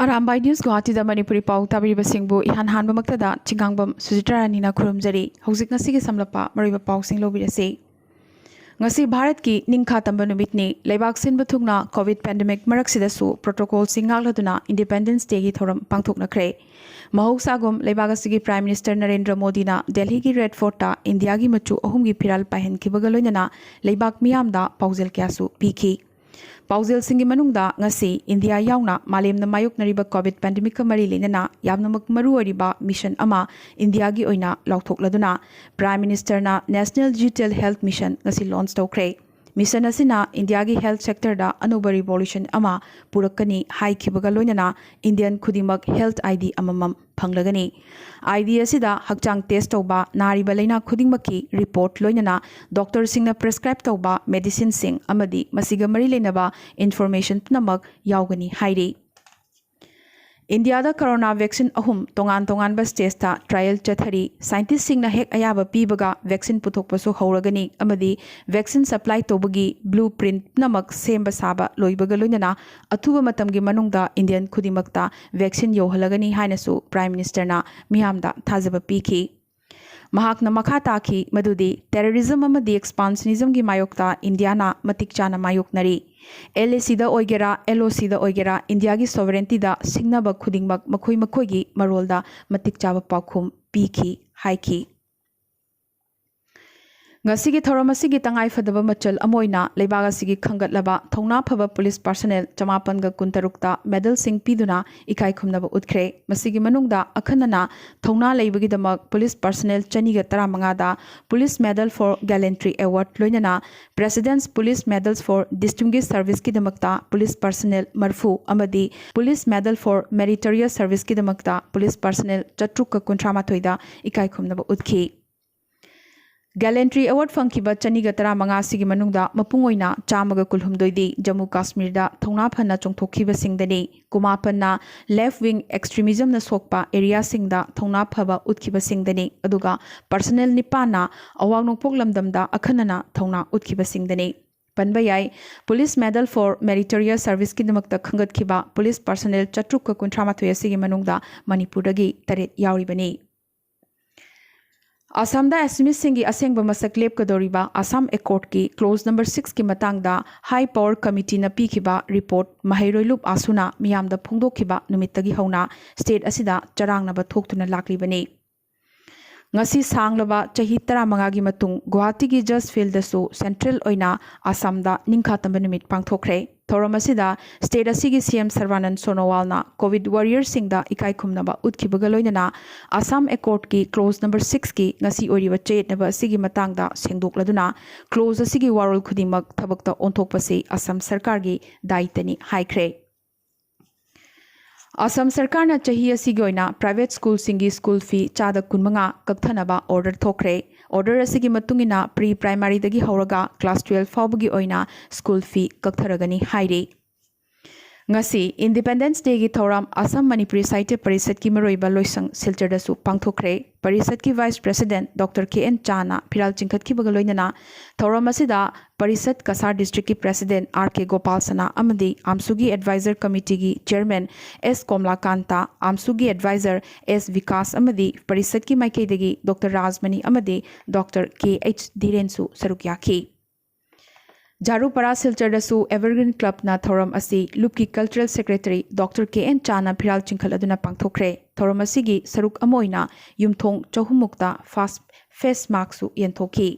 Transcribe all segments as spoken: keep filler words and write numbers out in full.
Arambai news ꯒꯨꯋꯥꯍꯥꯇꯤꯗ Manipuri ꯄꯥꯎ ꯇꯥꯕꯤꯔꯤꯕꯁꯤꯡꯕꯨ ꯏꯍꯥꯟ ꯍꯥꯟꯕꯃꯛꯇꯗ ꯆꯤꯡꯉꯥꯡꯕꯝ ꯁꯨꯖꯤꯇ꯭ꯔꯥ ꯔꯥꯅꯤꯅ ꯈꯨꯔꯨꯝꯖꯔꯤ꯫ ꯍꯧꯖꯤꯛ ꯉꯁꯤꯒꯤ ꯁꯝꯂꯞꯄ ꯃꯔꯨꯑꯣꯏꯕ ꯄꯥꯎꯁꯤꯡ ꯂꯧꯕꯤꯔꯁꯤ꯫ ꯉꯁꯤ ꯚꯥꯔꯠꯀꯤ ꯅꯤꯡꯈꯥ ꯇꯝꯕ ꯅꯨꯃꯤꯠꯅꯤ꯫ ꯂꯩꯕꯥꯛ ꯁꯤꯟꯕ ꯊꯨꯡꯅ ꯀꯣꯚꯤꯗ ꯄꯦꯟꯗꯦꯃꯤꯛ ꯃꯔꯛꯁꯤꯗꯁꯨ ꯄ꯭ꯔꯣꯇꯣꯀꯣꯜꯁꯤꯡ ꯉꯥꯛꯂꯗꯨꯅ ꯏꯟꯗꯤꯄꯦꯟꯗꯦꯟꯁ ꯗꯦꯒꯤ ꯊꯧꯔꯝ ꯄꯥꯡꯊꯣꯛꯅꯈ꯭ꯔꯦ꯫ ꯃꯍꯧꯁꯥꯒꯨꯝ ꯂꯩꯕꯥꯛ ꯑꯁꯤꯒꯤ ꯄ꯭ꯔꯥꯏꯝ ꯃꯤꯅꯤꯁꯇꯔ ꯅꯔꯦꯟꯗ꯭ꯔ ꯃꯣꯗꯤꯅ ꯗꯦꯜꯍꯤꯒꯤ ꯔꯦꯗ ꯐꯣꯔꯠꯇ ꯏꯟꯗꯤꯌꯥꯒꯤ ꯃꯆꯨ ꯑꯍꯨꯝꯒꯤ ꯐꯤꯔꯥꯜ ꯄꯥꯏꯍꯟꯈꯤꯕꯒ ꯂꯣꯏꯅꯅ ꯂꯩꯕꯥꯛ ꯃꯤꯌꯥꯝꯗ ꯄꯥꯎꯖꯦꯜ ꯀꯌꯥꯁꯨ ꯄꯤꯈꯤ꯫ ꯄꯥꯎꯖꯦꯜꯁꯤꯡꯒꯤ ꯃꯅꯨꯡꯗ ꯉꯁꯤ ꯏꯟꯗꯤꯌꯥ ꯌꯥꯎꯅ ꯃꯥꯂꯦꯝꯅ ꯃꯥꯌꯣꯛꯅꯔꯤꯕ ꯀꯣꯚꯤꯗ ꯄꯦꯟꯗꯦꯃꯤꯛꯀ ꯃꯔꯤ ꯂꯩꯅꯅ ꯌꯥꯝꯅꯃꯛ ꯃꯔꯨ ꯑꯣꯏꯔꯤꯕ ꯃꯤꯁꯟ ꯑꯃ ꯏꯟꯗꯤꯌꯥꯒꯤ ꯑꯣꯏꯅ ꯂꯥꯎꯊꯣꯛꯂꯗꯨꯅ ꯄ꯭ꯔꯥꯏꯝ ꯃꯤꯅꯤꯁꯇꯔꯅ ꯅꯦꯁꯅꯦꯜ ꯗꯤꯖꯤꯇꯦꯜ ꯍꯦꯜꯊ ꯃꯤꯁꯟ ꯉꯁꯤ ꯂꯣꯟꯆ ꯇꯧꯈ꯭ꯔꯦ꯫ ꯃꯤꯁꯟ ꯑꯁꯤꯅ ꯏꯟꯗꯤꯌꯥꯒꯤ ꯍꯦꯜꯊ ꯁꯦꯛꯇꯔꯗ ꯑꯅꯧꯕ ꯔꯤꯚꯣꯂꯨꯁꯟ ꯑꯃ ꯄꯨꯔꯛꯀꯅꯤ ꯍꯥꯏꯈꯤꯕꯒ ꯂꯣꯏꯅꯅ ꯏꯟꯗꯤꯌꯟ ꯈꯨꯗꯤꯡꯃꯛ ꯍꯦꯜꯊ ꯑꯥꯏ ꯗꯤ ꯑꯃꯃꯝ ꯐꯪꯂꯒꯅꯤ꯫ ꯑꯥꯏ ꯗꯤ ꯑꯁꯤꯗ ꯍꯛꯆꯥꯡ ꯇꯦꯁ ꯇꯧꯕ, ꯅꯥꯔꯤꯕ ꯂꯩꯅꯥ ꯈꯨꯗꯤꯡꯃꯛꯀꯤ ꯔꯤꯄꯣꯔꯠ, ꯂꯣꯏꯅꯅ ꯗꯣꯛꯇꯔꯁꯤꯡꯅ ꯄ꯭ꯔꯦꯁꯀ꯭ꯔꯥꯏꯕ ꯇꯧꯕ ꯃꯦꯗꯤꯁꯤꯟꯁꯤꯡ ꯑꯃꯗꯤ ꯃꯁꯤꯒ ꯃꯔꯤ ꯂꯩꯅꯕ ꯏꯟꯐꯣꯔꯃꯦꯁꯟ ꯄꯨꯝꯅꯃꯛ ꯌꯥꯎꯒꯅꯤ ꯍꯥꯏꯔꯤ꯫ ꯏꯟꯗꯤꯌꯥꯗ ꯀꯣꯔꯣꯅꯥ ꯚꯦꯛꯁꯤꯟ ꯑꯍꯨꯝ ꯇꯣꯉꯥꯟ ꯇꯣꯉꯥꯟꯕ ꯁ꯭ꯇꯦꯖꯇ ꯇ꯭ꯔꯥꯌꯦꯜ ꯆꯠꯊꯔꯤ꯫ ꯁꯥꯏꯟꯇꯤꯁꯁꯤꯡꯅ ꯍꯦꯛ ꯑꯌꯥꯕ ꯄꯤꯕꯒ ꯚꯦꯛꯁꯤꯟ ꯄꯨꯊꯣꯛꯄꯁꯨ ꯍꯧꯔꯒꯅꯤ ꯑꯃꯗꯤ ꯚꯦꯛꯁꯤꯟ ꯁꯄ꯭ꯂꯥꯏ ꯇꯧꯕꯒꯤ ꯕ꯭ꯂꯨ ꯄ꯭ꯔꯤꯟꯠ ꯄꯨꯝꯅꯃꯛ ꯁꯦꯝꯕ ꯁꯥꯕ ꯂꯣꯏꯕꯒ ꯂꯣꯏꯅꯅ ꯑꯊꯨꯕ ꯃꯇꯝꯒꯤ ꯃꯅꯨꯡꯗ ꯏꯟꯗꯤꯌꯟ ꯈꯨꯗꯤꯡꯃꯛꯇ ꯚꯦꯛꯁꯤꯟ ꯌꯧꯍꯜꯂꯒꯅꯤ ꯍꯥꯏꯅꯁꯨ ꯄ꯭ꯔꯥꯏꯝ ꯃꯤꯅꯤꯁꯇꯔꯅ ꯃꯤꯌꯥꯝꯗ ꯊꯥꯖꯕ ꯄꯤꯈꯤ꯫ ꯃꯍꯥꯛꯅ ꯃꯈꯥ ꯇꯥꯈꯤ ꯃꯗꯨꯗꯤ ꯇꯦꯔꯣꯔꯤꯖꯝ ꯑꯃꯗꯤ ꯑꯦꯛꯁꯄꯥꯟꯁꯅꯤꯖꯝꯒꯤ ꯃꯥꯌꯣꯛꯇ ꯏꯟꯗꯤꯌꯥꯅ ꯃꯇꯤꯛ ꯆꯥꯅ ꯃꯥꯌꯣꯛꯅꯔꯤ꯫ ꯑꯦꯜ ꯑꯦ ꯁꯤꯗ ꯑꯣꯏꯒꯦꯔꯥ, ꯑꯦꯜ ꯑꯣ ꯁꯤꯗ ꯑꯣꯏꯒꯦꯔꯥ, ꯏꯟꯗꯤꯌꯥꯒꯤ ꯁꯣꯚꯔꯦꯟꯇꯤꯗ ꯁꯤꯡꯅꯕ ꯈꯨꯗꯤꯡꯃꯛ ꯃꯈꯣꯏ ꯃꯈꯣꯏꯒꯤ ꯃꯔꯣꯜꯗ ꯃꯇꯤꯛ ꯆꯥꯕ ꯄꯥꯎꯈꯨꯝ ꯄꯤꯈꯤ ꯍꯥꯏꯈꯤ꯫ ꯉꯁꯤꯒꯤ ꯊꯧꯔꯝ ꯑꯁꯤꯒꯤ ꯇꯉꯥꯏ ꯐꯗꯕ ꯃꯆꯜ ꯑꯃ ꯑꯣꯏꯅ ꯂꯩꯕꯥꯛ ꯑꯁꯤꯒꯤ ꯈꯟꯒꯠꯂꯕ ꯊꯧꯅꯥ ꯐꯕ ꯄꯨꯂꯤꯁ ꯄꯥꯔꯁꯅꯦꯜ ꯆꯃꯥꯄꯟꯒ ꯀꯨꯟꯇꯔꯨꯛꯇ ꯃꯦꯗꯜꯁꯤꯡ ꯄꯤꯗꯨꯅ ꯏꯀꯥꯏ ꯈꯨꯝꯅꯕ ꯎꯠꯈ꯭ꯔꯦ꯫ ꯃꯁꯤꯒꯤ ꯃꯅꯨꯡꯗ ꯑꯈꯟꯅꯅ ꯊꯧꯅꯥ ꯂꯩꯕꯒꯤꯗꯃꯛ ꯄꯨꯂꯤꯁ ꯄꯥꯔꯁꯅꯦꯜ ꯆꯅꯤꯒ ꯇꯔꯥꯃꯉꯥꯗ Police Medal for Gallantry Award, ꯂꯣꯏꯅꯅ President's Police Medals for Distinguished Serviceꯀꯤꯗꯃꯛꯇ ꯄꯨꯂꯤꯁ ꯄꯥꯔꯁꯅꯦꯜ ꯃꯔꯐꯨ ꯑꯃꯗꯤ Police Medal for Meritorious Serviceꯀꯤꯗꯃꯛꯇ ꯄꯨꯂꯤꯁ ꯄꯥꯔꯁꯅꯦꯜ ꯆꯥꯇ꯭ꯔꯨꯛꯀ ꯀꯨꯟꯊ꯭ꯔꯥ ꯃꯥꯊꯣꯏꯗ ꯏꯀꯥꯏ ꯈꯨꯝꯅꯕ ꯎꯠꯈꯤ꯫ ꯒꯦꯂꯦꯟꯇ꯭ꯔꯤ ꯑꯦꯋꯥꯔꯗ ꯐꯪꯈꯤꯕ ꯆꯅꯤꯒ ꯇꯔꯥꯃꯉꯥ ꯑꯁꯤꯒꯤ ꯃꯅꯨꯡꯗ ꯃꯄꯨꯡ ꯑꯣꯏꯅ ꯆꯥꯝꯃꯒ ꯀꯨꯟꯍꯨꯝꯗꯣꯏꯗꯤ ꯖꯝꯃꯨ ꯀꯥꯁꯃꯤꯔꯗ ꯊꯧꯅꯥ ꯐꯅ ꯆꯣꯡꯊꯣꯛꯈꯤꯕꯁꯤꯡꯗꯅꯤ, ꯀꯨꯃꯥꯄꯟꯅ ꯂꯦꯐ ꯋꯤꯡ ꯑꯦꯛꯁꯇ꯭ꯔꯤꯃꯤꯖꯝꯅ ꯁꯣꯛꯄ ꯑꯦꯔꯤꯌꯥꯁꯤꯡꯗ ꯊꯧꯅꯥ ꯐꯕ ꯎꯠꯈꯤꯕꯁꯤꯡꯗꯅꯤ, ꯑꯗꯨꯒ ꯄꯥꯔꯁꯅꯦꯜ ꯅꯤꯄꯥꯟꯅ ꯑꯋꯥꯡ ꯅꯣꯡꯄꯣꯛ ꯂꯝꯗꯝꯗ ꯑꯈꯟꯅꯅ ꯊꯧꯅꯥ ꯎꯠꯈꯤꯕꯁꯤꯡꯗꯅꯤ꯫ ꯄꯟꯕ ꯌꯥꯏ꯫ Police Medal for Meritorious Serviceꯀꯤꯗꯃꯛꯇ ꯈꯟꯒꯠꯈꯤꯕ police personnel ꯆꯥꯇ꯭ꯔꯨꯛꯀ ꯀꯨꯟꯊ꯭ꯔꯥ ꯃꯥꯊꯣꯏ ꯑꯁꯤꯒꯤ ꯃꯅꯨꯡꯗ ꯃꯅꯤꯄꯨꯔꯗꯒꯤ ꯇꯔꯦꯠ ꯌꯥꯎꯔꯤꯕꯅꯤ꯫ ꯑꯁꯥꯝꯗ Assamese ꯁꯤꯡꯒꯤ ꯑꯁꯦꯡꯕ ꯃꯁꯛ ꯂꯦꯞꯀꯗꯧꯔꯤꯕ Assam Accord ꯀꯤ clause number six ꯀꯤ ꯃꯇꯥꯡꯗ High Power Committee ꯅ ꯄꯤꯈꯤꯕ report ꯃꯍꯩꯔꯣꯏ ꯂꯨꯞ ꯑꯥꯁꯨꯅ ꯃꯤꯌꯥꯝꯗ ꯐꯣꯡꯗꯣꯛꯈꯤꯕ ꯅꯨꯃꯤꯠꯇꯒꯤ ꯍꯧꯅ state ꯑꯁꯤꯗ ꯆꯔꯥꯡꯅꯕ ꯊꯣꯛꯇꯨꯅ ꯂꯥꯛꯂꯤꯕꯅꯤ꯫ ꯉꯁꯤ ꯁꯥꯡꯂꯕ ꯆꯍꯤ ꯇꯔꯥꯃꯉꯥꯒꯤ ꯃꯇꯨꯡ ꯒꯨꯋꯥꯍꯥꯇꯤꯒꯤ Jaj Field ꯗꯁꯨ central ꯑꯣꯏꯅ ꯑꯁꯥꯝꯗ ꯅꯤꯡꯈꯥ ꯇꯝꯕ ꯅꯨꯃꯤꯠ ꯄꯥꯡꯊꯣꯛꯈ꯭ꯔꯦ꯫ ꯊꯧꯔꯝ ꯑꯁꯤꯗ state ꯑꯁꯤꯒꯤ C M Sarbanand Sonowal ꯅ COVID warrior ꯁꯤꯡꯗ ꯏꯀꯥꯏ ꯈꯨꯝꯅꯕ ꯎꯠꯈꯤꯕꯒ ꯂꯣꯏꯅꯅ Assam Accord ꯀꯤ clause number six ꯀꯤ ꯉꯁꯤ ꯑꯣꯏꯔꯤꯕ ꯆꯌꯦꯠꯅꯕ ꯑꯁꯤꯒꯤ ꯃꯇꯥꯡꯗ ꯁꯦꯡꯗꯣꯛꯂꯗꯨꯅ clause ꯑꯁꯤꯒꯤ ꯋꯥꯔꯣꯜ ꯈꯨꯗꯤꯡꯃꯛ ꯊꯕꯛꯇ ꯑꯣꯟꯊꯣꯛꯄꯁꯤ ꯑꯁꯥꯝ ꯁꯔꯀꯥꯔꯒꯤ ꯗꯥꯌꯤꯇꯅꯤ ꯍꯥꯏꯈ꯭ꯔꯦ꯫ ꯑꯁꯥꯝ ꯁꯔꯀꯥꯔꯅ ꯆꯍꯤ ꯑꯁꯤꯒꯤ ꯑꯣꯏꯅ private school ꯁꯤꯡꯒꯤ school fee ꯆꯥꯗ ꯀꯨꯟꯃꯉꯥ ꯀꯛꯊꯅꯕ order ꯊꯣꯛꯈ꯭ꯔꯦ꯫ Order ꯑꯁꯤꯒꯤ ꯃꯇꯨꯡ ꯏꯟꯅ pre primary ꯗꯒꯤ ꯍꯧꯔꯒ class twelve ꯐꯥꯎꯕꯒꯤ ꯑꯣꯏꯅ school fee ꯀꯛꯊꯔꯒꯅꯤ ꯍꯥꯏꯔꯤ꯫ ꯉꯁꯤ Independence Day ꯒꯤ ꯊꯧꯔꯝ ꯑꯁꯥꯝ ꯃꯅꯤꯄꯨꯔꯤ ꯁꯥꯍꯤꯇ꯭ꯌ ꯄꯔꯤꯁꯠꯀꯤ ꯃꯔꯨꯑꯣꯏꯕ ꯂꯣꯏꯁꯪ ꯁꯤꯜꯆꯔꯗꯁꯨ ꯄꯥꯡꯊꯣꯛꯈ꯭ꯔꯦ꯫ ꯄꯔꯤꯁꯠꯀꯤ vice president Doctor K N ꯆꯥꯅ ꯐꯤꯔꯥꯜ ꯆꯤꯡꯈꯠꯈꯤꯕꯒ ꯂꯣꯏꯅꯅ ꯊꯧꯔꯝ ꯑꯁꯤꯗ ꯄꯔꯤꯁꯠ ꯀꯁꯥꯔ district ꯀꯤ president R K ꯒꯣꯄꯥꯜ ꯁꯅꯥ ꯑꯃꯗꯤ ꯑꯥꯝꯁꯨꯒꯤ advisory committee ꯒꯤ chairman S ꯀꯣꯝꯂꯥꯀꯥꯟꯇ, ꯑꯥꯝꯁꯨꯒꯤ advisory S Vikas ꯑꯃꯗꯤ ꯄꯔꯤꯁꯠꯀꯤ ꯃꯥꯏꯀꯩꯗꯒꯤ Doctor ꯔꯥꯖꯃꯅꯤ ꯑꯃꯗꯤ Doctor K H ꯙꯤꯔꯦꯟꯁꯨ ꯁꯔꯨꯛ ꯌꯥꯈꯤ꯫ ꯖꯥꯔꯨꯄꯥꯔꯥ ꯁꯤꯜꯆꯔꯗꯁꯨ Evergreen Club ꯅ ꯊꯧꯔꯝ ꯑꯁꯤ ꯂꯨꯞꯀꯤ cultural secretary Doctor K N ꯆꯥꯅ ꯐꯤꯔꯥꯜ ꯆꯤꯡꯈꯠꯂꯗꯨꯅ ꯄꯥꯡꯊꯣꯛꯈ꯭ꯔꯦ꯫ ꯊꯧꯔꯝ ꯑꯁꯤꯒꯤ ꯁꯔꯨꯛ ꯑꯃ ꯑꯣꯏꯅ ꯌꯨꯝꯊꯣꯡ ꯆꯍꯨꯝꯃꯨꯛꯇ ꯐꯥꯁ-, face mask ꯁꯨ ꯌꯦꯟꯊꯣꯛꯈꯤ꯫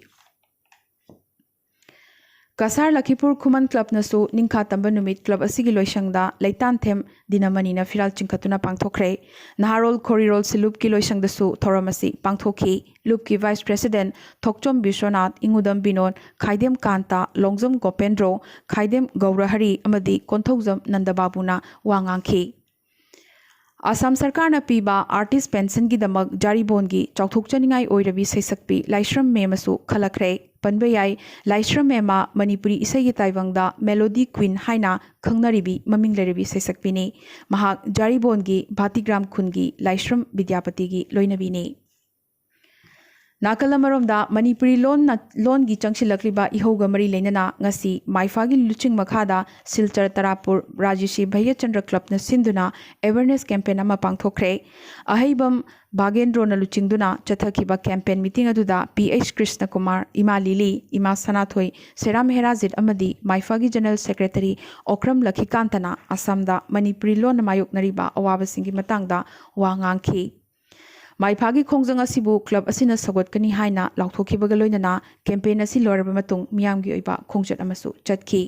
ꯀꯁꯥꯔ ꯂꯈꯤꯄꯨꯔ ꯈꯨꯃꯟ club ꯅꯁꯨ ꯅꯤꯡꯈꯥ ꯇꯝꯕ ꯅꯨꯃꯤꯠ club ꯑꯁꯤꯒꯤ ꯂꯣꯏꯁꯪꯗ ꯂꯩꯇꯥꯟꯊꯦꯝ ꯗꯤꯅꯃꯅꯤꯅ ꯐꯤꯔꯥꯜ ꯆꯤꯡꯈꯠꯇꯨꯅ ꯄꯥꯡꯊꯣꯛꯈ꯭ꯔꯦ꯫ ꯅꯍꯥꯔꯣꯜ ꯈꯣꯔꯤꯔꯣꯜ ꯁꯤꯂꯨꯞꯀꯤ ꯂꯣꯏꯁꯪꯗꯁꯨ ꯊꯧꯔꯝ ꯑꯁꯤ ꯄꯥꯡꯊꯣꯛꯈꯤ꯫ ꯂꯨꯞꯀꯤ vice president ꯊꯣꯛꯆꯣꯝ ꯕꯤꯁ꯭ꯋꯅꯥꯊ, ꯏꯉꯨꯗꯝ ꯕꯤꯅꯣꯗ, ꯈꯥꯏꯗꯦꯝ ꯀꯥꯟꯇ, ꯂꯣꯡꯖꯝ ꯒꯣꯄꯦꯟꯗ꯭ꯔꯣ, ꯈꯥꯏꯗꯦꯝ ꯒꯧꯔꯍꯔꯤ ꯑꯃꯗꯤ ꯀꯣꯟꯊꯧꯖꯝ ꯅꯟꯗꯕꯥꯕꯨꯅ ꯋꯥ ꯉꯥꯡꯈꯤ꯫ ꯑꯁꯥꯝ ꯁꯔꯀꯥꯔꯅ ꯄꯤꯕ artist pension ꯒꯤꯗꯃꯛ ꯖꯥꯔꯤꯕꯣꯟꯒꯤ ꯆꯥꯎꯊꯣꯛꯆꯅꯤꯡꯉꯥꯏ ꯑꯣꯏꯔꯕꯤ ꯁꯩꯁꯛꯄꯤ ꯂꯥꯏꯁ꯭ꯔꯝ ꯃꯦꯝ ꯑꯁꯨ ꯈꯜꯂꯛꯈ꯭ꯔꯦ꯫ ꯄꯟꯕ ꯌꯥꯏ, ꯂꯥꯏꯁ꯭ꯔꯝ ꯃꯦꯝꯃ ꯃꯅꯤꯄꯨꯔꯤ ꯏꯁꯩꯒꯤ ꯇꯥꯏꯕꯪꯗ melody queen ꯍꯥꯏꯅ ꯈꯪꯅꯔꯤꯕꯤ ꯃꯃꯤꯡ ꯂꯩꯔꯕꯤ ꯁꯩꯁꯛꯄꯤꯅꯤ꯫ ꯃꯍꯥꯛ ꯖꯥꯔꯤꯕꯣꯟꯒꯤ ꯚꯥꯇꯤꯒ꯭ꯔꯥꯝ ꯈꯨꯟꯒꯤ ꯂꯥꯏꯁ꯭ꯔꯝ ꯕꯤꯗ꯭ꯌꯥꯄꯇꯤꯒꯤ ꯂꯣꯏꯅꯕꯤꯅꯤ꯫ ꯅꯥꯀꯜ ꯑꯃꯔꯣꯝꯗ, ꯃꯅꯤꯄꯨꯔꯤ ꯂꯣꯟꯅ, ꯂꯣꯟꯒꯤ ꯆꯪꯁꯤꯜꯂꯛꯂꯤꯕ ꯏꯍꯧꯒ ꯃꯔꯤ ꯂꯩꯅꯅ ꯉꯁꯤ ꯃꯥꯏꯐꯥꯒꯤ ꯂꯨꯆꯤꯡ ꯃꯈꯥꯗ ꯁꯤꯜꯆꯔ ꯇꯔꯥꯄꯨꯔ ꯔꯥꯖꯦꯁꯤ ꯚꯩꯌꯆꯟꯗ꯭ꯔ ꯀ꯭ꯂꯕꯅ ꯁꯤꯟꯗꯨꯅ ꯑꯦꯋꯦꯔꯅꯦꯁ ꯀꯦꯝꯄꯦꯟ ꯑꯃ ꯄꯥꯡꯊꯣꯛꯈ꯭ꯔꯦ꯫ ꯑꯍꯩꯕꯝ ꯚꯥꯒꯦꯟꯗ꯭ꯔꯣꯅ ꯂꯨꯆꯤꯡꯗꯨꯅ ꯆꯠꯊꯈꯤꯕ ꯀꯦꯝꯄꯦꯟ ꯃꯤꯇꯤꯡ ꯑꯗꯨꯗ ꯄꯤ ꯑꯩꯆ ꯀ꯭ꯔꯤꯁꯅꯀꯨꯃꯥꯔ, ꯏꯃꯥ ꯂꯤꯂꯤ, ꯏꯃꯥ ꯁꯅꯥꯊꯣꯏ, ꯁꯦꯔꯥꯝ ꯍꯦꯔꯥꯖꯤꯠ ꯑꯃꯗꯤ ꯃꯥꯏꯐꯥꯒꯤ ꯖꯦꯅꯔꯦꯜ ꯁꯦꯀ꯭ꯔꯦꯇꯔꯤ ꯑꯣꯀ꯭ꯔꯝ ꯂꯈꯤꯀꯥꯟꯇꯅ ꯑꯁꯥꯝꯗ ꯃꯅꯤꯄꯨꯔꯤ ꯂꯣꯟꯅ ꯃꯥꯌꯣꯛꯅꯔꯤꯕ ꯑꯋꯥꯕꯁꯤꯡꯒꯤ ꯃꯇꯥꯡꯗ ꯋꯥ ꯉꯥꯡꯈꯤ꯫ ꯃꯥꯏꯐꯥꯒꯤ ꯈꯣꯡꯖꯪ ꯑꯁꯤꯕꯨ ꯀ꯭ꯂꯕ ꯑꯁꯤꯅ ꯁꯧꯒꯠꯀꯅꯤ ꯍꯥꯏꯅ ꯂꯥꯎꯊꯣꯛꯈꯤꯕꯒ ꯂꯣꯏꯅꯅ ꯀꯦꯝꯄꯦꯟ ꯑꯁꯤ ꯂꯣꯏꯔꯕ ꯃꯇꯨꯡ ꯃꯤꯌꯥꯝꯒꯤ ꯑꯣꯏꯕ ꯈꯣꯡꯆꯠ ꯑꯃꯁꯨ ꯆꯠꯈꯤ꯫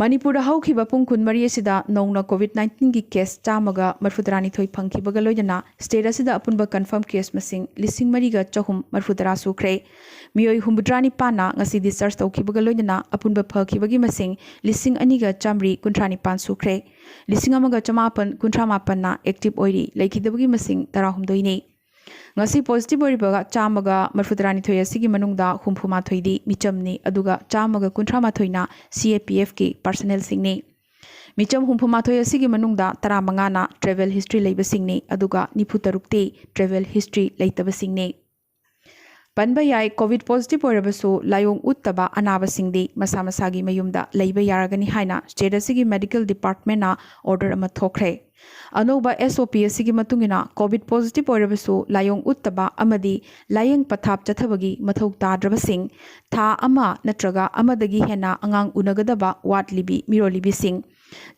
ꯃꯅꯤꯄꯨꯔꯗ ꯍꯧꯈꯤꯕ ꯄꯨꯡ ꯀꯨꯟꯃꯔꯤ ꯑꯁꯤꯗ ꯅꯧꯅ ꯀꯣꯚꯤꯗ ꯅꯥꯏꯟꯇꯤꯟꯒꯤ ꯀꯦꯁ ꯆꯥꯝꯃꯒ ꯃꯔꯤꯐꯨꯇꯔꯥꯅꯤꯊꯣꯏ ꯐꯪꯈꯤꯕꯒ ꯂꯣꯏꯅꯅ ꯁ꯭ꯇꯦꯠ ꯑꯁꯤꯗ ꯑꯄꯨꯟꯕ ꯀꯟꯐꯔꯝ ꯀꯦꯁ ꯃꯁꯤꯡ ꯂꯤꯁꯤꯡ ꯃꯔꯤꯒ ꯆꯍꯨꯝ ꯃꯔꯤꯐꯨꯇꯔꯥ ꯁꯨꯈ꯭ꯔꯦ꯫ ꯃꯤꯑꯣꯏ ꯍꯨꯝꯐꯨꯇꯔꯥꯅꯤꯄꯥꯟꯅ ꯉꯁꯤ ꯗꯤꯁꯆꯥꯔꯖ ꯇꯧꯈꯤꯕꯒ ꯂꯣꯏꯅꯅ ꯑꯄꯨꯟꯕ ꯐꯈꯤꯕꯒꯤ ꯃꯁꯤꯡ ꯂꯤꯁꯤꯡ ꯑꯅꯤꯒ ꯆꯥꯝꯃꯔꯤ ꯀꯨꯟꯊ꯭ꯔꯥ ꯅꯤꯄꯥꯟ ꯁꯨꯈ꯭ꯔꯦ꯫ ꯂꯤꯁꯤꯡ ꯑꯃꯒ ꯆꯃꯥꯄꯟ ꯀꯨꯟꯊ꯭ꯔꯥ ꯃꯥꯄꯟꯅ ꯑꯦꯛꯇꯤꯚ ꯑꯣꯏꯔꯤ, ꯂꯩꯈꯤꯗꯕꯒꯤ ꯃꯁꯤꯡ ꯇꯔꯥꯍꯨꯝꯗꯣꯏꯅꯤ꯫ ꯉꯁꯤ ꯄꯣꯖꯤꯇꯤꯚ ꯑꯣꯏꯔꯤꯕ ꯆꯥꯝꯃꯒ ꯃꯔꯤꯐꯨꯇꯔꯥꯅꯤꯊꯣꯏ ꯑꯁꯤꯒꯤ ꯃꯅꯨꯡꯗ ꯍꯨꯝꯐꯨꯃꯥꯊꯣꯏꯗꯤ ꯃꯤꯆꯝꯅꯤ, ꯑꯗꯨꯒ ꯆꯥꯝꯃꯒ ꯀꯨꯟꯊ꯭ꯔꯥ ꯃꯥꯊꯣꯏꯅ ꯁꯤ ꯑꯦ ꯄꯤ ꯑꯦꯐꯀꯤ ꯄꯥꯔꯁꯅꯦꯜꯁꯤꯡꯅꯤ꯫ ꯃꯤꯆꯝ ꯍꯨꯝꯐꯨꯃꯥꯊꯣꯏ ꯑꯁꯤꯒꯤ ꯃꯅꯨꯡꯗ ꯇꯔꯥꯃꯉꯥꯅ ꯇ꯭ꯔꯦꯚꯦꯜ ꯍꯤꯁꯇ꯭ꯔꯤ ꯂꯩꯕꯁꯤꯡꯅꯤ, ꯑꯗꯨꯒ ꯅꯤꯐꯨꯇꯔꯨꯛꯇꯤ ꯇ꯭ꯔꯦꯚꯦꯜ ꯍꯤꯁꯇ꯭ꯔꯤ ꯂꯩꯇꯕꯁꯤꯡꯅꯤ꯫ ꯄꯟꯕ ꯌꯥꯏ, ꯀꯣꯚꯤꯗ ꯄꯣꯖꯤꯇꯤꯚ ꯑꯣꯏꯔꯕꯁꯨ ꯂꯥꯏꯑꯣꯡ ꯎꯠꯇꯕ ꯑꯅꯥꯕꯁꯤꯡꯗꯤ ꯃꯁꯥ ꯃꯁꯥꯒꯤ ꯃꯌꯨꯝꯗ ꯂꯩꯕ ꯌꯥꯔꯒꯅꯤ ꯍꯥꯏꯅ ꯁ꯭ꯇꯦꯠ ꯑꯁꯤꯒꯤ ꯃꯦꯗꯤꯀꯦꯜ ꯗꯤꯄꯥꯔꯠꯃꯦꯟꯅ ꯑꯣꯔꯗꯔ ꯑꯃ ꯊꯣꯛꯈ꯭ꯔꯦ꯫ ꯑꯅꯧꯕ ꯑꯦꯁ ꯑꯣ ꯄꯤ ꯑꯁꯤꯒꯤ ꯃꯇꯨꯡ ꯏꯟꯅ ꯀꯣꯚꯤꯗ ꯄꯣꯖꯤꯇꯤꯚ ꯑꯣꯏꯔꯕꯁꯨ ꯂꯥꯏꯑꯣꯡ ꯎꯠꯇꯕ ꯑꯃꯗꯤ ꯂꯥꯏꯌꯦꯡ ꯄꯊꯥꯞ ꯆꯠꯊꯕꯒꯤ ꯃꯊꯧ ꯇꯥꯗ꯭ꯔꯕꯁꯤꯡ, ꯊꯥ ꯑꯃ ꯅꯠꯇ꯭ꯔꯒ ꯑꯃꯗꯒꯤ ꯍꯦꯟꯅ ꯑꯉꯥꯡ ꯎꯅꯒꯗꯕ ꯋꯥꯠꯂꯤꯕꯤ ꯃꯤꯔꯣꯜꯂꯤꯕꯤꯁꯤꯡ,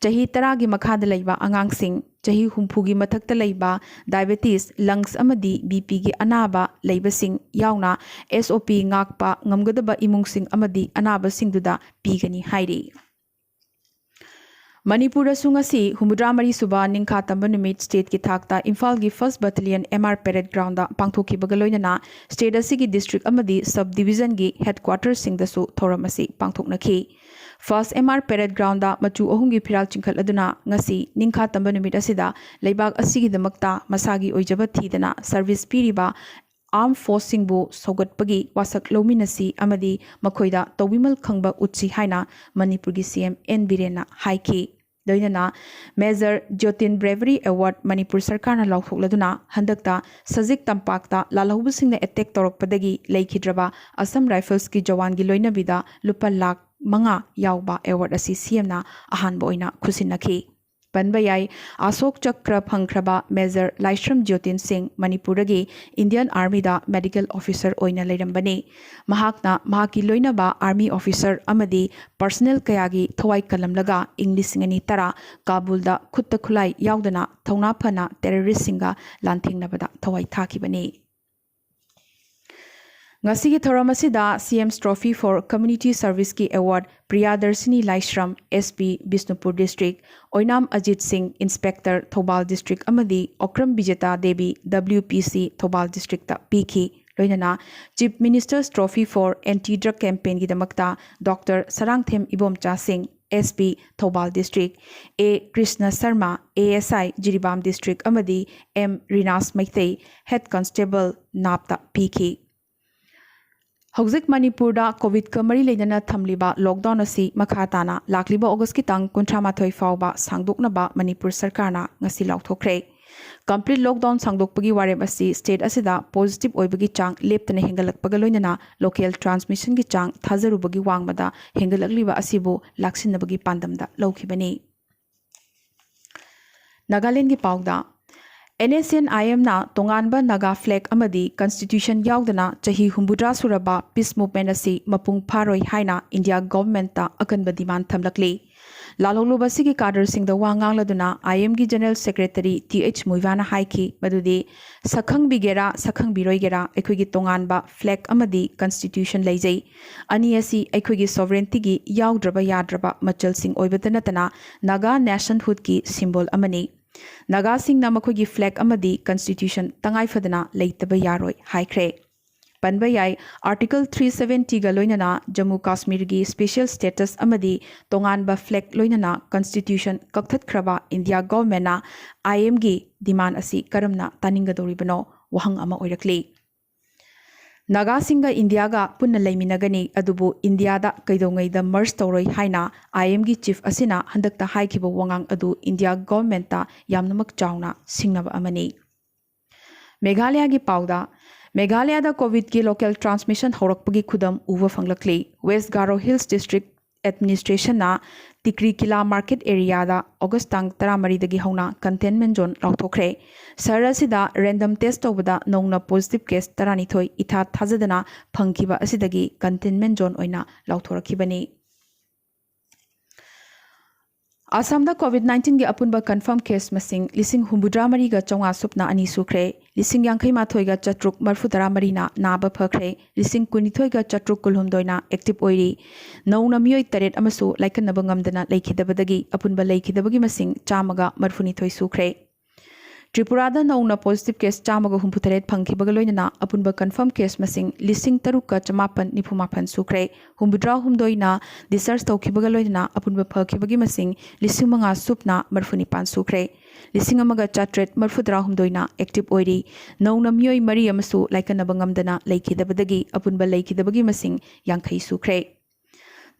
ꯆꯍꯤ ꯇꯔꯥꯒꯤ ꯃꯈꯥꯗ ꯂꯩꯕ ꯑꯉꯥꯡꯁꯤꯡ, ꯆꯍꯤ ꯍꯨꯝꯐꯨꯒꯤ ꯃꯊꯛꯇ ꯂꯩꯕ, ꯗꯥꯏꯕꯦꯇꯤꯁ, ꯂꯪꯁ ꯑꯃꯗꯤ ꯕꯤ ꯄꯤꯒꯤ ꯑꯅꯥꯕ ꯂꯩꯕꯁꯤꯡ ꯌꯥꯎꯅ ꯑꯦꯁ ꯑꯣ ꯄꯤ ꯉꯥꯛꯄ ꯉꯝꯒꯗꯕ ꯏꯃꯨꯡꯁꯤꯡ ꯑꯃꯗꯤ ꯑꯅꯥꯕꯁꯤꯡꯗꯨꯗ ꯄꯤꯒꯅꯤ ꯍꯥꯏꯔꯤ꯫ ꯃꯅꯤꯄꯨꯔꯗꯁꯨ ꯉꯁꯤ ꯍꯨꯝꯐꯨꯇꯔꯥꯃꯔꯤ ꯁꯨꯕ ꯅꯤꯡꯈꯥ ꯇꯝꯕ ꯅꯨꯃꯤꯠ ꯁ꯭ꯇꯦꯠꯀꯤ ꯊꯥꯛꯇ ꯏꯝꯐꯥꯜꯒꯤ first battalion M R parade ground ꯄꯥꯡꯊꯣꯛꯈꯤꯕꯒ ꯂꯣꯏꯅꯅ ꯁ꯭ꯇꯦꯠ ꯑꯁꯤꯒꯤ ꯗꯤꯁꯇ꯭ꯔꯤꯛ ꯑꯃꯗꯤ ꯁꯕ ꯗꯤꯕꯤꯖꯟꯒꯤ ꯍꯦꯗꯀ꯭ꯋꯥꯇꯔꯁꯤꯡꯗꯁꯨ ꯊꯧꯔꯝ ꯑꯁꯤ ꯄꯥꯡꯊꯣꯛꯅꯈꯤ꯫ First M R parade ground ꯃꯆꯨ ꯑꯍꯨꯝꯒꯤ ꯐꯤꯔꯥꯜ ꯆꯤꯡꯈꯠꯂꯗꯨꯅ ꯉꯁꯤ ꯅꯤꯡꯈꯥ ꯇꯝꯕ ꯅꯨꯃꯤꯠ ꯑꯁꯤꯗ ꯂꯩꯕꯥꯛ ꯑꯁꯤꯒꯤꯗꯃꯛꯇ ꯃꯁꯥꯒꯤ ꯑꯣꯏꯖꯕ ꯊꯤꯗꯅ ꯁꯔꯚꯤꯁ ꯄꯤꯔꯤꯕ ꯑꯥꯔꯝ ꯐꯣꯔꯁꯁꯤꯡꯕꯨ ꯁꯧꯒꯠꯄꯒꯤ ꯋꯥꯁꯛ ꯂꯧꯃꯤꯟꯅꯁꯤ ꯑꯃꯗꯤ ꯃꯈꯣꯏꯗ ꯇꯧꯕꯤꯃꯜ ꯈꯪꯕ ꯎꯠꯁꯤ ꯍꯥꯏꯅ ꯃꯅꯤꯄꯨꯔꯒꯤ ꯁꯤ ꯑꯦꯝ ꯑꯦꯟ ꯕꯤꯔꯦꯟꯅ ꯍꯥꯏꯈꯤ꯫ ꯂꯣꯏꯅꯅ ꯃꯦꯖꯔ ꯖ꯭ꯌꯣꯇꯤꯟ ꯕ꯭ꯔꯦꯕꯔꯤ ꯑꯦꯋꯥꯔꯗ ꯃꯅꯤꯄꯨꯔ ꯁꯔꯀꯥꯔꯅ ꯂꯥꯎꯊꯣꯛꯂꯗꯨꯅ ꯍꯟꯗꯛꯇ ꯁꯖꯤꯛ ꯇꯝꯄꯥꯛꯇ ꯂꯥꯜꯍꯧꯕꯁꯤꯡꯅ ꯑꯦꯇꯦꯛ ꯇꯧꯔꯛꯄꯗꯒꯤ ꯂꯩꯈꯤꯗ꯭ꯔꯕ ꯑꯁꯝ ꯔꯥꯏꯐꯜꯁꯀꯤ ꯖꯋꯥꯟꯒꯤ ꯂꯣꯏꯅꯕꯤꯗ ꯂꯨꯄꯥ ꯂꯥꯈ ꯃꯉꯥ ꯌꯥꯎꯕ ꯑꯦꯋꯥꯔꯗ ꯑꯁꯤ ꯁꯤ ꯑꯦꯝꯅ ꯑꯍꯥꯟꯕ ꯑꯣꯏꯅ ꯈꯨꯠꯁꯤꯟꯅꯈꯤ꯫ ꯄꯟꯕ ꯌꯥꯏ, ꯑꯁꯣꯛ ꯆꯀ꯭ꯔ ꯐꯪꯈ꯭ꯔꯕ ꯃꯦꯖꯔ ꯂꯥꯏꯁ꯭ꯔꯝ ꯖ꯭ꯌꯣꯇꯤꯟ ꯁꯤꯡ ꯃꯅꯤꯄꯨꯔꯗꯒꯤ ꯏꯟꯗꯤꯌꯟ ꯑꯥꯔꯃꯤꯗ ꯃꯦꯗꯤꯀꯦꯜ ꯑꯣꯐꯤꯁꯔ ꯑꯣꯏꯅ ꯂꯩꯔꯝꯕꯅꯤ꯫ ꯃꯍꯥꯛꯅ ꯃꯍꯥꯛꯀꯤ ꯂꯣꯏꯅꯕ ꯑꯥꯔꯃꯤ ꯑꯣꯐꯤꯁꯔ ꯑꯃꯗꯤ ꯄꯔꯁꯅꯦꯜ ꯀꯌꯥꯒꯤ ꯊꯋꯥꯏ ꯀꯜꯂꯝꯂꯒ ꯏꯪ ꯂꯤꯁꯤꯡ ꯑꯅꯤ ꯇꯔꯥ ꯀꯥꯕꯨꯜꯗ ꯈꯨꯠꯇ ꯈꯨꯠꯂꯥꯏ ꯌꯥꯎꯗꯅ ꯊꯧꯅꯥ ꯐꯅ ꯇꯦꯔꯣꯔꯤꯁꯁꯤꯡꯒ ꯂꯥꯟꯊꯦꯡꯅꯕꯗ ꯊꯋꯥꯏ ꯊꯥꯈꯤꯕꯅꯤ꯫ ꯉꯁꯤꯒꯤ ꯊꯧꯔꯝ ꯑꯁꯤꯗ C M trophy for community ꯁꯔꯚꯤꯁꯀꯤ award Priyadarshini Laishram, S P Bishnupur district, Oinam Ajit Singh, inspector Thoubal district ꯑꯃꯗꯤ Okram Bijeta Devi, W P C, Thoubal ꯗꯤꯁꯇ꯭ꯔꯤꯛꯇ ꯄꯤꯈꯤ꯫ ꯂꯣꯏꯅꯅ chief minister's trophy for anti drug ꯀꯦꯝꯄꯦꯟꯒꯤꯗꯃꯛꯇ doctor Sarangthem Ibomcha Singh, S P Thoubal district, A Krishna Sharma, A S I Jiribam district ꯑꯃꯗꯤ M Rinash Meitei, head constable ꯅꯥꯞꯇ ꯄꯤꯈꯤ꯫ ꯍꯧꯖꯤꯛ ꯃꯅꯤꯄꯨꯔꯗ ꯀꯣꯚꯤꯗꯀ ꯃꯔꯤ ꯂꯩꯅꯅ ꯊꯝꯂꯤꯕ ꯂꯣꯛꯗꯥꯎꯟ ꯑꯁꯤ ꯃꯈꯥ ꯇꯥꯅ ꯂꯥꯛꯂꯤꯕ ꯑꯣꯒꯁꯀꯤ ꯇꯥꯡ ꯀꯨꯟꯊ꯭ꯔꯥ ꯃꯥꯊꯣꯏ ꯐꯥꯎꯕ ꯁꯥꯡꯗꯣꯛꯅꯕ ꯃꯅꯤꯄꯨꯔ ꯁꯔꯀꯥꯔꯅ ꯉꯁꯤ ꯂꯥꯎꯊꯣꯛꯈ꯭ꯔꯦ꯫ ꯀꯝꯄ꯭ꯂꯤꯠ ꯂꯣꯛꯗꯥꯎꯟ ꯁꯥꯡꯗꯣꯛꯄꯒꯤ ꯋꯥꯔꯦꯞ ꯑꯁꯤ ꯁ꯭ꯇꯦꯠ ꯑꯁꯤꯗ ꯄꯣꯖꯤꯇꯤꯚ ꯑꯣꯏꯕꯒꯤ ꯆꯥꯡ ꯂꯦꯞꯇꯅ ꯍꯦꯟꯒꯠꯂꯛꯄꯒ ꯂꯣꯏꯅꯅ ꯂꯣꯀꯦꯜ ꯇ꯭ꯔꯥꯟꯁꯃꯤꯁꯟꯒꯤ ꯆꯥꯡ ꯊꯥꯖꯔꯨꯕꯒꯤ ꯋꯥꯡꯃꯗ ꯍꯦꯟꯒꯠꯂꯛꯂꯤꯕ ꯑꯁꯤꯕꯨ ꯂꯥꯛꯁꯤꯟꯅꯕꯒꯤ ꯄꯥꯟꯗꯝꯗ ꯂꯧꯈꯤꯕꯅꯤ꯫ ꯅꯥꯒꯥꯂꯦꯟꯒꯤ ꯄꯥꯎꯗ, ꯑꯦꯟ ꯑꯦꯁ ꯑꯦꯟ ꯑꯥꯏ ꯑꯦꯝꯅ ꯇꯣꯉꯥꯟꯕ ꯅꯥꯒꯥ ꯐ꯭ꯂꯦꯒ ꯑꯃꯗꯤ ꯀꯟꯁꯇꯤꯇ꯭ꯌꯨꯁꯟ ꯌꯥꯎꯗꯅ ꯆꯍꯤ ꯍꯨꯝꯐꯨꯇꯔꯥ ꯁꯨꯔꯕ ꯄꯤꯁ ꯃꯨꯚꯃꯦꯟꯠ ꯑꯁꯤ ꯃꯄꯨꯡ ꯐꯥꯔꯣꯏ ꯍꯥꯏꯅ ꯏꯟꯗꯤꯌꯥ ꯒꯚꯔꯟꯃꯦꯟꯠꯇ ꯑꯀꯟꯕ ꯗꯤꯃꯥꯟ ꯊꯝꯂꯛꯂꯤ꯫ ꯂꯥꯜꯍꯧꯂꯨꯕ ꯑꯁꯤꯒꯤ ꯀꯥꯗꯔꯁꯤꯡꯗ ꯋꯥ ꯉꯥꯡꯂꯗꯨꯅ ꯑꯥꯏ ꯑꯦꯝꯒꯤ ꯖꯦꯅꯔꯦꯜ ꯁꯦꯀ꯭ꯔꯦꯇꯔꯤ ꯇꯤ ꯑꯩꯆ ꯃꯨꯏꯚꯥꯅ ꯍꯥꯏꯈꯤ ꯃꯗꯨꯗꯤ ꯁꯛꯈꯪꯕꯤꯒꯦꯔꯥ ꯁꯛꯈꯪꯕꯤꯔꯣꯏꯒꯦꯔꯥ ꯑꯩꯈꯣꯏꯒꯤ ꯇꯣꯉꯥꯟꯕ ꯐ꯭ꯂꯦꯒ ꯑꯃꯗꯤ ꯀꯟꯁꯇꯤꯇ꯭ꯌꯨꯁꯟ ꯂꯩꯖꯩ꯫ ꯑꯅꯤ ꯑꯁꯤ ꯑꯩꯈꯣꯏꯒꯤ ꯁꯣꯚꯔꯦꯟꯇꯤꯒꯤ ꯌꯥꯎꯗ꯭ꯔꯕ ꯌꯥꯗ꯭ꯔꯕ ꯃꯆꯜꯁꯤꯡ ꯑꯣꯏꯕꯇ ꯅꯠꯇꯅ ꯅꯥꯒꯥ ꯅꯦꯁꯟꯍꯨꯗꯀꯤ ꯁꯤꯝꯕꯣꯜ ꯑꯃꯅꯤ꯫ ꯅꯥꯒꯥꯁꯤꯡꯅ ꯃꯈꯣꯏꯒꯤ ꯐ꯭ꯂꯦꯒ ꯑꯃꯗꯤ ꯀꯟꯁꯇꯤꯇ꯭ꯌꯨꯁꯟ ꯇꯉꯥꯏ ꯐꯗꯅ ꯂꯩꯇꯕ ꯌꯥꯔꯣꯏ ꯍꯥꯏꯈ꯭ꯔꯦ꯫ ꯄꯟꯕ ꯌꯥꯏ, ꯑꯥꯔꯇꯤꯀꯜ ꯊ꯭ꯔꯤ ꯁꯚꯦꯟꯇꯤꯒ ꯂꯣꯏꯅꯅ ꯖꯝꯃꯨ ꯀꯥꯁꯃꯤꯔꯒꯤ ꯁ꯭ꯄꯦꯁꯤꯌꯦꯜ ꯁ꯭ꯇꯦꯇꯁ ꯑꯃꯗꯤ ꯇꯣꯉꯥꯟꯕ ꯐ꯭ꯂꯦꯒ ꯂꯣꯏꯅꯅ ꯀꯟꯁꯇꯤꯇ꯭ꯌꯨꯁꯟ ꯀꯛꯊꯠꯈ꯭ꯔꯕ ꯏꯟꯗꯤꯌꯥ ꯒꯚꯔꯟꯃꯦꯟꯠꯅ ꯑꯥꯏ ꯑꯦꯝꯒꯤ ꯗꯤꯃꯥꯟ ꯑꯁꯤ ꯀꯔꯝꯅ ꯇꯥꯅꯤꯡꯒꯗꯧꯔꯤꯕꯅꯣ ꯋꯥꯍꯪ ꯑꯃ ꯑꯣꯏꯔꯛꯂꯤ꯫ ꯅꯥꯒꯥꯁꯤꯡꯒ ꯏꯟꯗꯤꯌꯥꯒ ꯄꯨꯟꯅ ꯂꯩꯃꯤꯟꯅꯒꯅꯤ, ꯑꯗꯨꯕꯨ ꯏꯟꯗꯤꯌꯥꯗ ꯀꯩꯗꯧꯉꯩꯗ ꯃꯔꯖ ꯇꯧꯔꯣꯏ ꯍꯥꯏꯅ ꯑꯥꯏ ꯑꯦꯝꯒꯤ ꯆꯤꯐ ꯑꯁꯤꯅ ꯍꯟꯗꯛꯇ ꯍꯥꯏꯈꯤꯕ ꯋꯥꯉꯥꯡ ꯑꯗꯨ ꯏꯟꯗꯤꯌꯥ ꯒꯚꯔꯟꯃꯦꯟꯠꯇ ꯌꯥꯝꯅꯃꯛ ꯆꯥꯎꯅ ꯁꯤꯡꯅꯕ ꯑꯃꯅꯤ꯫ ꯃꯦꯘꯥꯂꯌꯒꯤ ꯄꯥꯎꯗ, ꯃꯦꯘꯥꯂꯌꯗ ꯀꯣꯚꯤꯗꯀꯤ ꯂꯣꯀꯦꯜ ꯇ꯭ꯔꯥꯟꯁꯃꯤꯁꯟ ꯍꯧꯔꯛꯄꯒꯤ ꯈꯨꯗꯝ ꯎꯕ ꯐꯪꯂꯛꯂꯤ꯫ West Garo hills district administration Tikrikilla market ꯑꯦꯔꯤꯌꯥꯗ ꯑꯣꯒꯁ ꯇꯥꯡ ꯇꯔꯥꯃꯔꯤꯗꯒꯤ ꯍꯧꯅ ꯀꯟꯇꯦꯟꯃꯦꯟ ꯖꯣꯟ ꯂꯥꯎꯊꯣꯛꯈ꯭ꯔꯦ꯫ ꯁꯍꯔ ꯑꯁꯤꯗ ꯔꯦꯟꯗꯝ ꯇꯦꯁ ꯇꯧꯕꯗ ꯅꯧꯅ ꯄꯣꯖꯤꯇꯤꯚ ꯀꯦꯁ ꯇꯔꯥꯅꯤꯊꯣꯏ ꯏꯊꯥ ꯊꯥꯖꯗꯅ ꯐꯪꯈꯤꯕ ꯑꯁꯤꯗꯒꯤ ꯀꯟꯇꯦꯟꯃꯦꯟ ꯖꯣꯟ ꯑꯣꯏꯅ ꯂꯥꯎꯊꯣꯔꯛꯈꯤꯕꯅꯤ꯫ ꯑꯁꯥꯝꯗ ꯀꯣꯚꯤꯗ ꯅꯥꯏꯟꯇꯤꯟꯒꯤ ꯑꯄꯨꯟꯕ ꯀꯟꯐꯥꯔꯝ ꯀꯦꯁ ꯃꯁꯤꯡ ꯂꯤꯁꯤꯡ ꯍꯨꯝꯐꯨꯇꯔꯥ ꯃꯔꯤꯒ ꯆꯥꯝꯃꯉꯥ ꯁꯨꯞꯅ ꯑꯅꯤ ꯁꯨꯈ꯭ꯔꯦ꯫ ꯂꯤꯁꯤꯡ ꯌꯥꯡꯈꯩ ꯃꯥꯊꯣꯏꯒ ꯆꯥꯇ꯭ꯔꯨꯛ ꯃꯔꯤꯐꯨꯇꯔꯥ ꯃꯔꯤꯅ ꯅꯥꯕ ꯐꯈ꯭ꯔꯦ꯫ ꯂꯤꯁꯤꯡ ꯀꯨꯟꯅꯤꯊꯣꯏꯒ ꯆꯥꯇ꯭ꯔꯨꯛ ꯀꯨꯟꯍꯨꯝꯗꯣꯏꯅ ꯑꯦꯛꯇꯤꯚ ꯑꯣꯏꯔꯤ꯫ ꯅꯧꯅ ꯃꯤꯑꯣꯏ ꯇꯔꯦꯠ ꯑꯃꯁꯨ ꯂꯥꯏꯀꯠꯅꯕ ꯉꯝꯗꯅ ꯂꯩꯈꯤꯗꯕꯗꯒꯤ ꯑꯄꯨꯟꯕ ꯂꯩꯈꯤꯗꯕꯒꯤ ꯃꯁꯤꯡ ꯆꯥꯝꯃꯒ ꯃꯔꯤꯐꯨꯅꯤꯊꯣꯏ ꯁꯨꯈ꯭ꯔꯦ꯫ ꯇ꯭ꯔꯤꯄꯨꯔꯥꯗ ꯅꯧꯅ ꯄꯣꯖꯤꯇꯤꯚ ꯀꯦꯁ ꯆꯥꯝꯃꯒ ꯍꯨꯝꯐꯨꯇꯔꯦꯠ ꯐꯪꯈꯤꯕꯒ ꯂꯣꯏꯅꯅ ꯑꯄꯨꯟꯕ ꯀꯟꯐꯥꯔꯝ ꯀꯦꯁ ꯃꯁꯤꯡ ꯂꯤꯁꯤꯡ ꯇꯔꯨꯛꯀ ꯆꯃꯥꯄꯟ ꯅꯤꯐꯨ ꯃꯥꯄꯟ ꯁꯨꯈ꯭ꯔꯦ꯫ ꯍꯨꯝꯐꯨꯇꯔꯥ ꯍꯨꯝꯗꯣꯏꯅ ꯗꯤꯁꯆꯥꯔꯖ ꯇꯧꯈꯤꯕꯒ ꯂꯣꯏꯅꯅ ꯑꯄꯨꯟꯕ ꯐꯈꯤꯕꯒꯤ ꯃꯁꯤꯡ ꯂꯤꯁꯤꯡ ꯃꯉꯥ ꯁꯨꯞꯅ ꯃꯔꯤꯐꯨ ꯅꯤꯄꯥꯟ ꯁꯨꯈ꯭ꯔꯦ꯫ ꯂꯤꯁꯤꯡ ꯑꯃꯒ ꯆꯥꯇ꯭ꯔꯦꯠ ꯃꯔꯤꯐꯨꯇꯔꯥ ꯍꯨꯝꯗꯣꯏꯅ ꯑꯦꯛꯇꯤꯚ ꯑꯣꯏꯔꯤ꯫ ꯅꯧꯅ ꯃꯤꯑꯣꯏ ꯃꯔꯤ ꯑꯃꯁꯨ ꯂꯥꯏꯀꯠꯅꯕ ꯉꯝꯗꯅ ꯂꯩꯈꯤꯗꯕꯗꯒꯤ ꯑꯄꯨꯟꯕ ꯂꯩꯈꯤꯗꯕꯒꯤ ꯃꯁꯤꯡ ꯌꯥꯡꯈꯩ ꯁꯨꯈ꯭ꯔꯦ꯫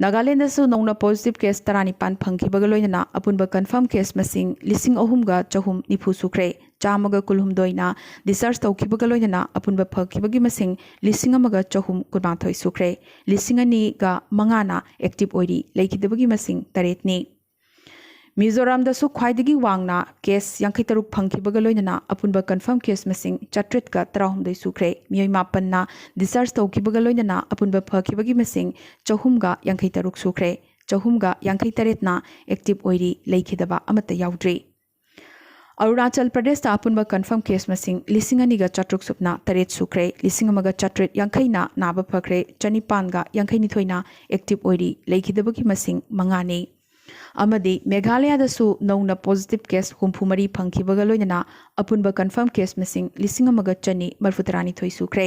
ꯅꯥꯒꯥꯂꯦꯟꯗꯁꯨ ꯅꯧꯅ ꯄꯣꯖꯤꯇꯤꯚ ꯀꯦꯁ ꯇꯔꯥꯅꯤꯄꯥꯟ ꯐꯪꯈꯤꯕꯒ ꯂꯣꯏꯅꯅ ꯑꯄꯨꯟꯕ ꯀꯟꯐꯥꯔꯝ ꯀꯦꯁ ꯃꯁꯤꯡ ꯂꯤꯁꯤꯡ ꯑꯍꯨꯝꯒ ꯆꯍꯨꯝ ꯅꯤꯐꯨ ꯁꯨꯈ꯭ꯔꯦ꯫ ꯆꯥꯝꯃꯒ ꯀꯨꯟꯍꯨꯝꯗꯣꯏꯅ ꯗꯤꯁꯆꯥꯔꯖ ꯇꯧꯈꯤꯕꯒ ꯂꯣꯏꯅꯅ ꯑꯄꯨꯟꯕ ꯐꯈꯤꯕꯒꯤ ꯃꯁꯤꯡ ꯂꯤꯁꯤꯡ ꯑꯃꯒ ꯆꯍꯨꯝ ꯀꯨꯟꯃꯥꯊꯣꯏ ꯁꯨꯈ꯭ꯔꯦ꯫ ꯂꯤꯁꯤꯡ ꯑꯅꯤꯒ ꯃꯉꯥꯅ ꯑꯦꯛꯇꯤꯚ ꯑꯣꯏꯔꯤ꯫ ꯂꯩꯈꯤꯗꯕꯒꯤ ꯃꯁꯤꯡ ꯇꯔꯦꯠꯅꯤ꯫ ꯃꯤꯖꯣꯔꯥꯝꯗꯁꯨ ꯈ꯭ꯋꯥꯏꯗꯒꯤ ꯋꯥꯡꯅ ꯀꯦꯁ ꯌꯥꯡꯈꯩ ꯇꯔꯨꯛ ꯐꯪꯈꯤꯕꯒ ꯂꯣꯏꯅꯅ ꯑꯄꯨꯟꯕ ꯀꯟꯐꯥꯔꯝ ꯀꯦꯁ ꯃꯁꯤꯡ ꯆꯥꯇ꯭ꯔꯦꯠꯀ ꯇꯔꯥꯍꯨꯝꯗꯣꯏ ꯁꯨꯈ꯭ꯔꯦ꯫ ꯃꯤꯑꯣꯏ ꯃꯥꯄꯟꯅ ꯗꯤꯁꯆꯥꯔꯖ ꯇꯧꯈꯤꯕꯒ ꯂꯣꯏꯅꯅ ꯑꯄꯨꯟꯕ ꯐꯈꯤꯕꯒꯤ ꯃꯁꯤꯡ ꯆꯍꯨꯝꯒ ꯌꯥꯡꯈꯩ ꯇꯔꯨꯛ ꯁꯨꯈ꯭ꯔꯦ꯫ ꯆꯍꯨꯝꯒ ꯌꯥꯡꯈꯩ ꯇꯔꯦꯠꯅ ꯑꯦꯛꯇꯤꯚ ꯑꯣꯏꯔꯤ꯫ ꯂꯩꯈꯤꯗꯕ ꯑꯃꯠꯇ ꯌꯥꯎꯗ꯭ꯔꯤ꯫ ꯑꯔꯨꯅꯥꯆꯜ ꯄ꯭ꯔꯗꯦꯁꯇ ꯑꯄꯨꯟꯕ ꯀꯟꯐꯥꯔꯝ ꯀꯦꯁ ꯃꯁꯤꯡ ꯂꯤꯁꯤꯡ ꯑꯅꯤꯒ ꯆꯥꯇ꯭ꯔꯨꯛ ꯁꯨꯞꯅ ꯇꯔꯦꯠ ꯁꯨꯈ꯭ꯔꯦ꯫ ꯂꯤꯁꯤꯡ ꯑꯃꯒ ꯆꯥꯇ꯭ꯔꯦꯠ ꯌꯥꯡꯈꯩꯅ ꯅꯥꯕ ꯐꯈ꯭ꯔꯦ꯫ ꯆꯅꯤꯄꯥꯟꯒ ꯌꯥꯡꯈꯩꯅꯤꯊꯣꯏꯅ ꯑꯦꯛꯇꯤꯚ ꯑꯣꯏꯔꯤ꯫ ꯂꯩꯈꯤꯗꯕꯒꯤ ꯃꯁꯤꯡ ꯃꯉꯥꯅꯤ꯫ ꯑꯃꯗꯤ ꯃꯦꯘꯥꯂꯌꯗꯁꯨ ꯅꯧꯅ ꯄꯣꯖꯤꯇꯤꯚ ꯀꯦꯁ ꯍꯨꯝꯐꯨ ꯃꯔꯤ ꯐꯪꯈꯤꯕꯒ ꯂꯣꯏꯅꯅ ꯑꯄꯨꯟꯕ ꯀꯟꯐꯥꯔꯝ ꯀꯦꯁ ꯃꯁꯤꯡ ꯂꯤꯁꯤꯡ ꯑꯃꯒ ꯆꯅꯤ ꯃꯔꯤꯐꯨ ꯇꯔꯥꯅꯤꯊꯣꯏ ꯁꯨꯈ꯭ꯔꯦ꯫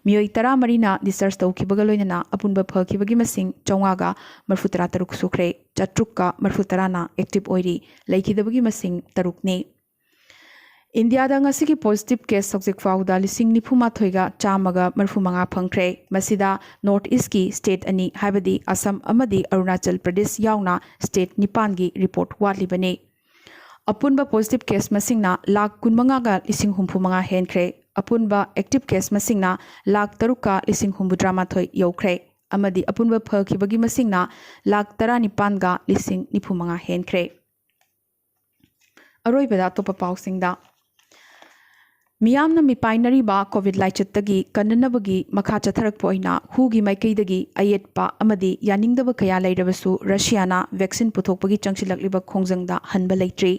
ꯃꯤꯑꯣꯏ ꯇꯔꯥꯃꯔꯤꯅ ꯗꯤꯁꯆꯥꯔꯖ ꯇꯧꯈꯤꯕꯒ ꯂꯣꯏꯅꯅ ꯑꯄꯨꯟꯕ ꯐꯈꯤꯕꯒꯤ ꯃꯁꯤꯡ ꯆꯥꯝꯃꯉꯥꯒ ꯃꯔꯤꯐꯨ ꯇꯔꯥ ꯇꯔꯨꯛ ꯁꯨꯈ꯭ꯔꯦ꯫ ꯆꯥꯇ꯭ꯔꯨꯛꯀ ꯃꯔꯤꯐꯨ ꯇꯔꯥꯅ ꯑꯦꯛꯇꯤꯚ ꯑꯣꯏꯔꯤ꯫ ꯂꯩꯈꯤꯗꯕꯒꯤ ꯃꯁꯤꯡ ꯇꯔꯨꯛꯅꯤ꯫ ꯏꯟꯗꯤꯌꯥꯗ ꯉꯁꯤꯒꯤ positive case ꯍꯧꯖꯤꯛ ꯐꯥꯎꯕꯗ ꯂꯤꯁꯤꯡ ꯅꯤꯐꯨ ꯃꯥꯊꯣꯏꯒ ꯆꯥꯝꯃꯒ ꯃꯔꯤꯐꯨ ꯃꯉꯥ ꯐꯪꯈ꯭ꯔꯦ꯫ ꯃꯁꯤꯗ North Eastꯀꯤ state ꯑꯅꯤ, ꯍꯥꯏꯕꯗꯤ ꯑꯁꯥꯝ ꯑꯃꯗꯤ ꯑꯔꯨꯅꯥꯆꯜ ꯄ꯭ꯔꯗꯦꯁ ꯌꯥꯎꯅ state ꯅꯤꯄꯥꯟꯒꯤ report ꯋꯥꯠꯂꯤꯕꯅꯤ꯫ ꯑꯄꯨꯟꯕ positive case ꯃꯁꯤꯡꯅ ꯂꯥꯈ ꯀꯨꯟꯃꯉꯥꯒ ꯂꯤꯁꯤꯡ ꯍꯨꯝꯐꯨ ꯃꯉꯥ ꯍꯦꯟꯈ꯭ꯔꯦ꯫ ꯑꯄꯨꯟꯕ active case ꯃꯁꯤꯡꯅ ꯂꯥꯈ ꯇꯔꯨꯛꯀ ꯂꯤꯁꯤꯡ ꯍꯨꯝꯐꯨꯇꯔꯥ ꯃꯥꯊꯣꯏ ꯌꯧꯈ꯭ꯔꯦ꯫ ꯑꯃꯗꯤ ꯑꯄꯨꯟꯕ ꯐꯈꯤꯕꯒꯤ ꯃꯁꯤꯡꯅ ꯂꯥꯈ ꯇꯔꯥꯅꯤꯄꯥꯟꯒ ꯂꯤꯁꯤꯡ ꯅꯤꯐꯨ ꯃꯉꯥ ꯍꯦꯟꯈ꯭ꯔꯦ꯫ ꯑꯔꯣꯏꯕꯗ ꯑꯇꯣꯞꯄ ꯄꯥꯎꯁꯤꯡꯗ꯫ ꯃꯤꯌꯥꯝꯅ ꯃꯤꯄꯥꯏꯅꯔꯤꯕ COVID ꯂꯥꯏꯆꯠꯇꯒꯤ ꯀꯟꯅꯅꯕꯒꯤ ꯃꯈꯥ ꯆꯠꯊꯔꯛꯄ ꯑꯣꯏꯅ WHOꯒꯤ ꯃꯥꯏꯀꯩꯗꯒꯤ ꯑꯌꯦꯠꯄ ꯑꯃꯗꯤ ꯌꯥꯅꯤꯡꯗꯕ ꯀꯌꯥ ꯂꯩꯔꯕꯁꯨ, ꯔꯁꯤꯌꯥꯅ vaccine ꯄꯨꯊꯣꯛꯄꯒꯤ ꯆꯪꯁꯤꯜꯂꯛꯂꯤꯕ ꯈꯣꯡꯖꯪꯗ ꯍꯟꯕ ꯂꯩꯇ꯭ꯔꯤ꯫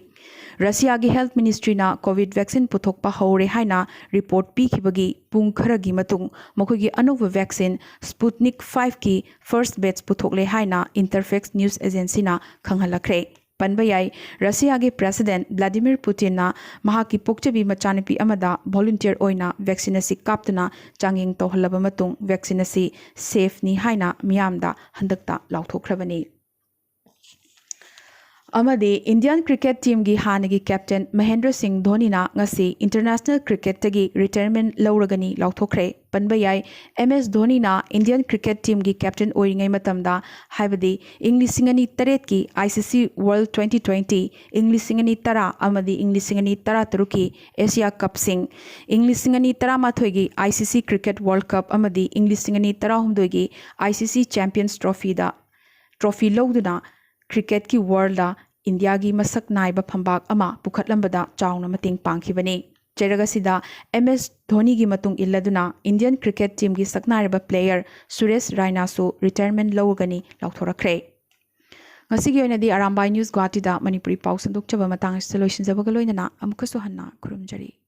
ꯔꯁꯤꯌꯥꯒꯤ health ministryꯅ COVID vaccine ꯄꯨꯊꯣꯛꯄ ꯍꯧꯔꯦ ꯍꯥꯏꯅ report ꯄꯤꯈꯤꯕꯒꯤ ꯄꯨꯡ ꯈꯔꯒꯤ ꯃꯇꯨꯡ, ꯃꯈꯣꯏꯒꯤ ꯑꯅꯧꯕ vaccine Sputnik Vꯀꯤ first batch ꯄꯨꯊꯣꯛꯂꯦ ꯍꯥꯏꯅ Interfax news agencyꯅ ꯈꯪꯍꯜꯂꯛꯈ꯭ꯔꯦ꯫ ꯄꯟꯕ ꯌꯥꯏ, ꯔꯁꯤꯌꯥꯒꯤ President Vladimir Putinꯅ ꯃꯍꯥꯛꯀꯤ ꯄꯣꯛꯆꯕꯤ ꯃꯆꯥꯅꯨꯄꯤ ꯑꯃꯗ volunteer ꯑꯣꯏꯅ vaccine ꯑꯁꯤ ꯀꯥꯞꯇꯨꯅ ꯆꯥꯡꯌꯦꯡ ꯇꯧꯍꯜꯂꯕ ꯃꯇꯨꯡ, vaccine ꯑꯁꯤ safeꯅꯤ ꯍꯥꯏꯅ ꯃꯤꯌꯥꯝꯗ ꯍꯟꯗꯛꯇ ꯂꯥꯎꯊꯣꯛꯈ꯭ꯔꯕꯅꯤ꯫ ꯑꯃꯗꯤ Indian cricket teamꯒꯤ ꯍꯥꯟꯅꯒꯤ captain ꯃꯍꯦꯟꯗ꯭ꯔ ꯁꯤꯡ ꯙꯣꯅꯤꯅ ꯉꯁꯤ international cricketꯇꯒꯤ retirement ꯂꯧꯔꯒꯅꯤ ꯂꯥꯎꯊꯣꯛꯈ꯭ꯔꯦ꯫ ꯄꯟꯕ ꯌꯥꯏ, MS ꯙꯣꯅꯤꯅ Indian cricket teamꯒꯤ captain ꯑꯣꯏꯔꯤꯉꯩ ꯃꯇꯝꯗ, ꯍꯥꯏꯕꯗꯤ ꯏꯪ ꯂꯤꯁꯤꯡ ꯑꯅꯤ ꯇꯔꯦꯠꯀꯤ ICC World twenty twenty, ꯏꯪ ꯂꯤꯁꯤꯡ ꯑꯅꯤ ꯇꯔꯥ ꯑꯃꯗꯤ ꯏꯪ ꯂꯤꯁꯤꯡ ꯑꯅꯤ ꯇꯔꯥ ꯇꯔꯨꯛꯀꯤ Asia Cupꯁꯤꯡ, ꯏꯪ ꯂꯤꯁꯤꯡ ꯑꯅꯤ ꯇꯔꯥꯃꯥꯊꯣꯏꯒꯤ ICC Cricket World Cup ꯑꯃꯗꯤ ꯏꯪ ꯂꯤꯁꯤꯡ ꯑꯅꯤ ꯇꯔꯥꯍꯨꯝꯗꯣꯏꯒꯤ ICC Champions Trophyꯗ trophy ꯂꯧꯗꯨꯅ cricketꯀꯤ worldꯗ ꯏꯟꯗꯤꯌꯥꯒꯤ ꯃꯁꯛ ꯅꯥꯏꯕ ꯐꯝꯕꯥꯛ ꯑꯃ ꯄꯨꯈꯠꯂꯝꯕꯗ ꯆꯥꯎꯅ ꯃꯇꯦꯡ ꯄꯥꯡꯈꯤꯕꯅꯤ꯫ ꯆꯩꯔꯛ ꯑꯁꯤꯗ MS ꯙꯣꯅꯤꯒꯤ ꯃꯇꯨꯡ ꯏꯜꯂꯗꯨꯅ Indian cricket teamꯒꯤ ꯁꯛꯅꯥꯏꯔꯕ player ꯁꯨꯔꯦꯁ ꯔꯥꯏꯅꯥꯁꯨ retirement ꯂꯧꯔꯒꯅꯤ ꯂꯥꯎꯊꯣꯔꯛꯈ꯭ꯔꯦ꯫ ꯉꯁꯤꯒꯤ ꯑꯣꯏꯅꯗꯤ ꯑꯔꯥꯝꯕꯥꯏ News ꯒꯨꯋꯥꯍꯥꯇꯤꯗ ꯃꯅꯤꯄꯨꯔꯤ ꯄꯥꯎ ꯁꯟꯗꯣꯛꯆꯕ ꯃꯇꯥꯡ ꯑꯁꯤꯗ ꯂꯣꯏꯁꯤꯟꯖꯕꯒ ꯂꯣꯏꯅꯅ ꯑꯃꯨꯛꯀꯁꯨ ꯍꯟꯅ ꯈꯨꯔꯨꯝꯖꯔꯤ꯫